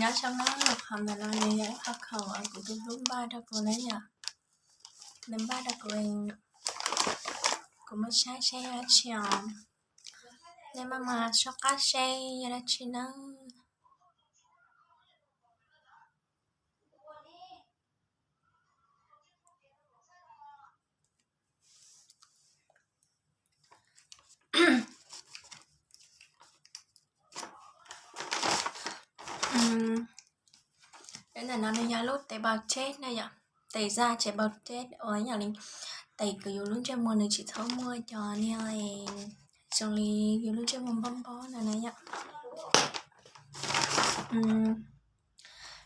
Nyob zoo na, qhov ntawm no nws yog ib qho khaum uas kuv tus hlub npaj rau kuv na yom. Nws npaj rau kuv, kuv muab saib seb yog dab tsi os. Nej maj mam sob qab seb yog dab tsi na. Ntawm no nws yog lub tes bau teb na yom, tes zaj tsev bau teb uas yog li tes kuv yus lub ntsej muag nws tsis txhob muaj cov niag zoo li yus lub ntsej muag npob npob no na yom.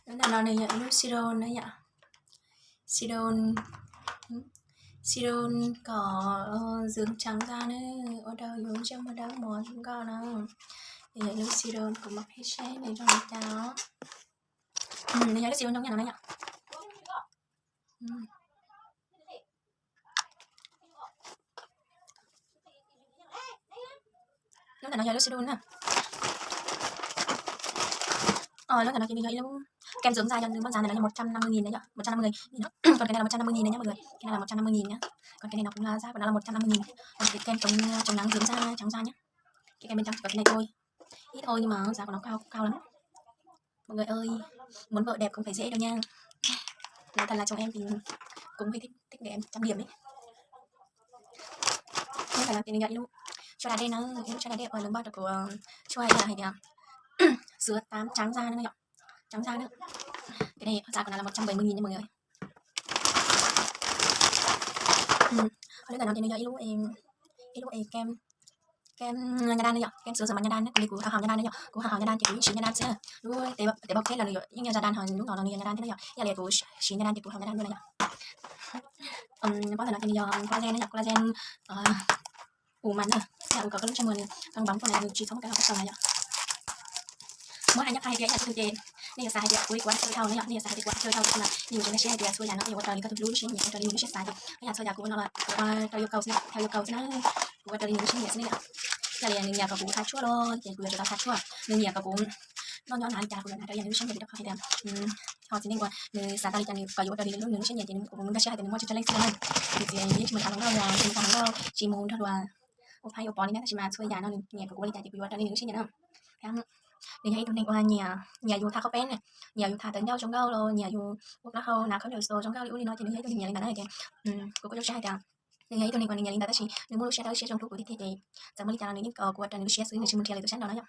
Lub ntawm no nws yog ib lub siro na yom, siro, siro kom zws tsav zaj na, ua rau yus ntsej muag dawb mos zoo nkauj na. Nws yog ib lub siro, kuv mam qhib seb nws zoo li cas os. Nws yog ib lub siro ntoo nyam no na yom. Lub ntawm no yog lub siro na. Lub ntawm no ces nws yog ib lub kem dưỡng da, yog nws npaj ntxa ntawm no yog một trăm năm mươi nghìn na yom, một trăm năm mươi nghìn. Còn cái này là một trăm năm mươi nghìn này nhá mọi người. Cái này là một trăm năm mươi nghìn nhá. Còn cái này nó cũng là, giá của nó là một trăm năm mươi nghìn. Còn cái kem chống, chống nắng dưỡng da, trắng da nhá. Cái kem bên trong chỉ có cái này thôi. Ít thôi nhưng mà giá của nó cao, cao lắm. Mọi người ơi, muốn vợ đẹp không phải dễ đâu nha. Nói thật là chồng em thì cũng hơi thích, thích người em trang điểm ấy. Không phải là cái này là ib lub sua da dej na, ib lub sua da dej uas nws npaj rau kuv sua da hais tias sửa tám trắng da na yom, trắng da na. Cái này giá của nó là một trăm bảy mươi nghìn nha mọi người. Lub ntawm no ces nws yog ib lub, ib lub kem, kem nha đan na yom, kem sửa da mặt nha đan na, kuv li kuv hào hào nha đan na yom, kuv hào hào nha đan ces kuv yeej siv nha đan xwb na. Lub tes bau teb los nws yeej yog da đan, ho lub no los nws yog nha đan thiab na yom, yog li kuv siv nha đan ces kuv hào nha đan dua na yom. Pob ntawm no ces nws yog collagen na yom, collagen ua mas na, yog ua kom koj lub ntsej muag nws căng bóng tuaj na, nws tsis txhob muaj cái hau koj sầu na yom. Muab hais nyob qha hais tias ib yam tug ces nej yuav xav hais tias kuv li kuv tsis tau na yom, nej yuav xav hais tias kuv tsis tau na, nej yuav tsis tau, nej yuav xav hais tias kuv tsis tau, ua rau li koj tus hlub lub siab nyiam, ua rau li nws lub siab xav yom. Ib yam txhua yam kuv ua no los kuv ua rau nws nyiam xwb na, kuv ua rau li nws lub siab nyiam xwb na yom. Yog li nws nyiam kom kuv tha tshuaj los ces kuv yuav tsum tau tha tshuaj, nws nyiam kom kuv noj nyob hnav li cas kuv yuav hnav rau yam nws lub siab nyiam, vim rau qhov hais tias ho txiv neej uas nws xav tau li cas nws kom yuav ua raws li nws lub siab nyiam ces kuv nkag siab hais tias nws muaj tsis tshua leej xwb na. Vim txiv yeej tsis mus tham hluas nkauj, tsis mus tham hluas nkauj, tsis mus nrog luag ua phaib ua pov li na, tab sis mas txhua yam no nws nyiam kom kuv ua li cas ces kuv yuav ua raws li nws lub siab nyiam na. Nws yog ib tug neeg uas nyiam, nyiam yus tha qhaub peeb na, nyiam yus tha tawv ncauj zoo nkauj los nyiam yus ua plaub hau hnav khaub ncaws xos zoo nkauj li ub li no ces nws yog ib tug neeg nyiam li ntawd na ces kuv kuj zoo siab hais tias nws yog ib tug neeg uas nws nyiam li ntawd tab sis nws muaj lub siab dawb siab zoo hlub kuv tiag tiag ces txawm muaj li cas los nws yeej kom kuv ua raws nws lub siab xwb, nws tsis mus nrhiav lwm tus sab nraud no yom.